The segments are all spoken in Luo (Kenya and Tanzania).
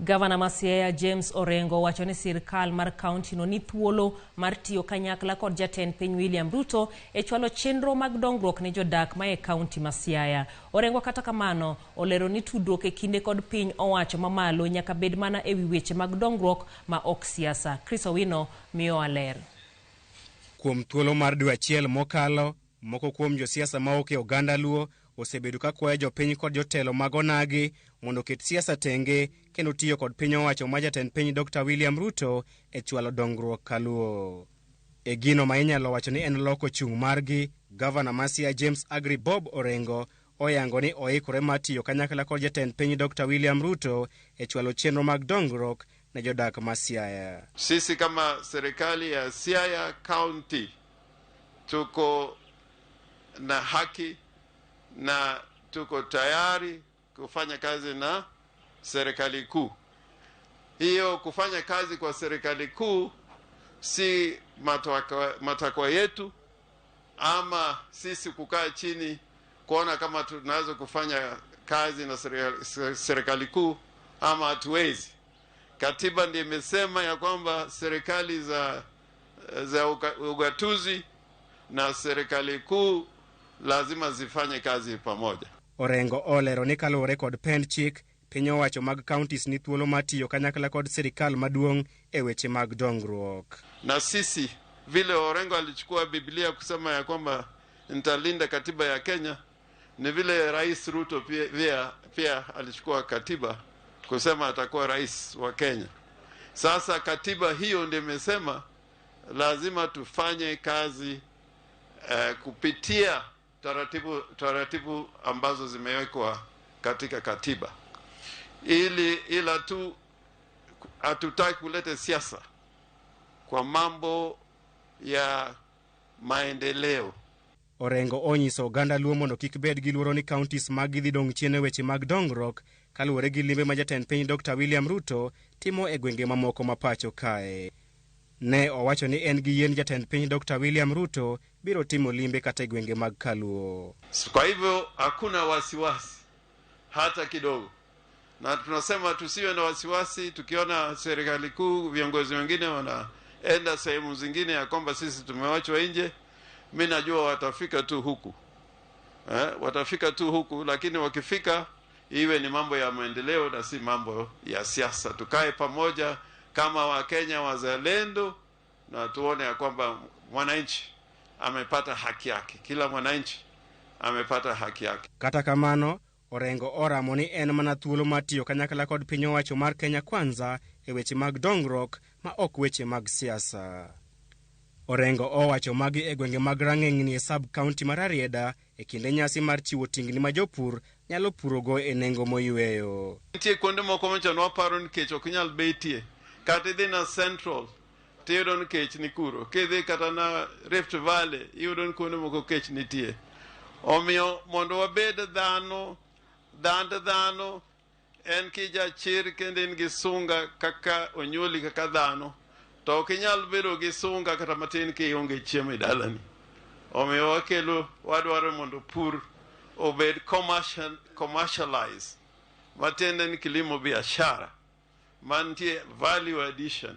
Gavana ma Siaya James Orengo owacho ni sirkal mar kauntino ni thuolo mar tiyo kanyakla kod jatend piny William Ruto e chwalo chenro mag dongruok ne jodak ma e kaunti ma Siaya. Orengo kata kamano olero ni tudruok e kinde kod piny owacho mamalo nyaka bed mana e wi weche mag dongruok ma ok siasa. Chris Owino miyowa ler. Kuom thuolo mar dwe achiel mokalo, moko kuom josiasa mawuok e oganda Luo osebedo ka kwayo jopiny kod jotelo mag onagi mondo oket siasa tenge kendo tiyo kod piny owacho ma jatend piny Dr. William Ruto e chwalo dongruok kaluo. E gino ma inyalo wacho ni en loko chung' margi, gavana ma Siaya James Agri Bob Orengo oyango ni oikore mar tiyo kanyakla kod jatend piny Dr. William Ruto e chwalo chenro mag dongruok ne jodak ma Siaya. Sisi kama serikali ya Siaya County tuko na haki na tuko tayari kufanya kazi na serikali kuu. Hiyo kufanya kazi kwa serikali kuu si matakwa yetu ama sisi kukaa chini kuona kama tunaweza kufanya kazi na serikali kuu ama hatuwezi. Katiba ndiyo imesema ya kwamba serikali za ugatuzi na serikali kuu lazima zifanye kazi pamoja. Orengo olero ni kaluwore kod pend chik, piny owacho mag counties ni thuolo mar tiyo kanyakla kod sirikal maduong' e weche mag dongruok. Na sisi vile Orengo alichukua Biblia kusema ya kwamba nitalinda katiba ya Kenya, ni vile Rais Ruto pia alichukua katiba kusema atakuwa rais wa Kenya. Sasa katiba hiyo ndio imesema lazima tufanye kazi kupitia taratibu ambazo zimewekwa katika katiba. Ila tu hatutaki kuleta siasa kwa mambo ya maendeleo. Orengo onyiso oganda Luo mondo kik bed gi luoro ni counties mag gi dhi dong' chien e weche mag dongruok kaluwore gi limbe ma jatend piny Dr. William Ruto timo e gwenge mamoko ma pacho kae. Ne owacho ni en gi yien jatend piny Dr. William Ruto biro timo limbe kata e gwenge mag Kaluo. Kwa hivyo hakuna wasiwasi hata kidogo, na tunasema tusiwe na wasiwasi tukiona serikali kuu viongozi wengine wanaenda sehemu zingine ya kwamba sisi tumewachwa nje. Mimi najua watafika tu huku. Watafika tu huku, lakini wakifika iwe ni mambo ya maendeleo na si mambo ya siasa. Tukae pamoja kama Wakenya wazalendo na tuone ya kwamba mwananchi amepata haki yake. Kila mwananchi amepata haki yake. Kata kamano, Orengo oramo ni en mana thuolo mar tiyo kanyakla kod piny owacho mar Kenya Kwanza e weche mag dongruok ma ok weche mag siasa. Orengo owacho magi e gwenge mag Rang'eng'ni e sub-county mar Rarieda e kinde nyasi mar chiwo tingni ma jopur nyalo purogo e nengo moyweyo. Nitie kuonde moko machon waparo ni kech ok nyal betie. Kata idhi na Central tiyudo ni kech ni kuro. Kidhi kata na Rift Valley iyudo ni kuonde moko kech nitie. Omiyo mondo wabed dhano, dhand dhano en kijachir kendo in gi sunga kaka onyuoli kaka dhano, to ok inyal bedo gi sunga kata matin kionge chiemo e dalani. Omiyo wadwaro mondo pur obed commercialized, matiende ni kilimo biashara mantie value addition.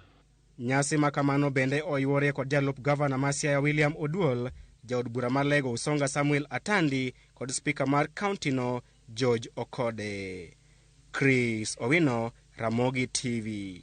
Nyasi ma kamano bende oyuore kod jalup gavana ma Siaya William Oduol, jaod bura mar Lego Usonga Samuel Atandi kod spika mar kaunti no George Okode. Chris Owino, Ramogi TV.